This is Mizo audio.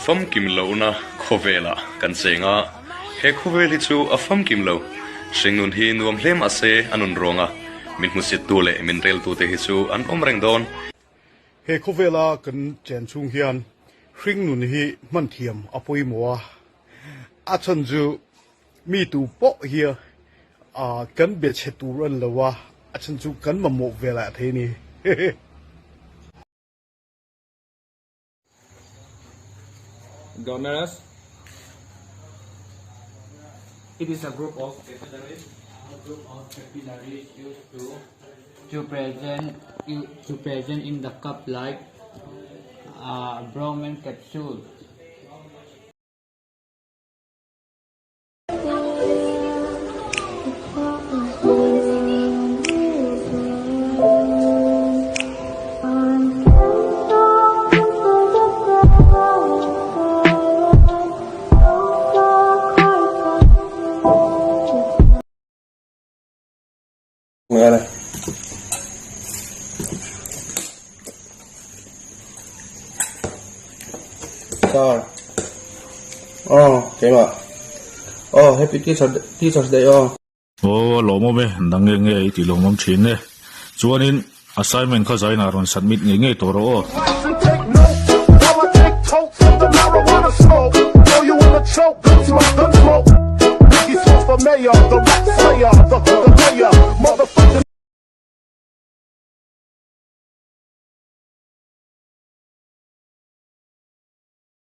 Famkim lohna khawvelah kan cheng a, he khawvel hi chu a famkim lo. Hringnun hi nuam hle mah se a nun ruang a, min hmusittu leh min reltute hi chu an awm reng dawn. He khawvela kan chen chhung hian hringnun hi hman thiam a pawimawh a, a chhan chu mi tu pawh hi kan be chhe tur a ni lo a, a chhan chu kan mamawh ve lah thei a ni. Glomerulus It is a group of capillaries a group of capillaries used to to present to present in the cup like a Bowman capsule. Sir Aw keimah Aw happy teacher teachers day aw. Aw a lawmawm e, dang nge nge i tih lawmawm thin e. Chuanin assignment kha zainah rawn submit ngei ngei tawh rawh aw.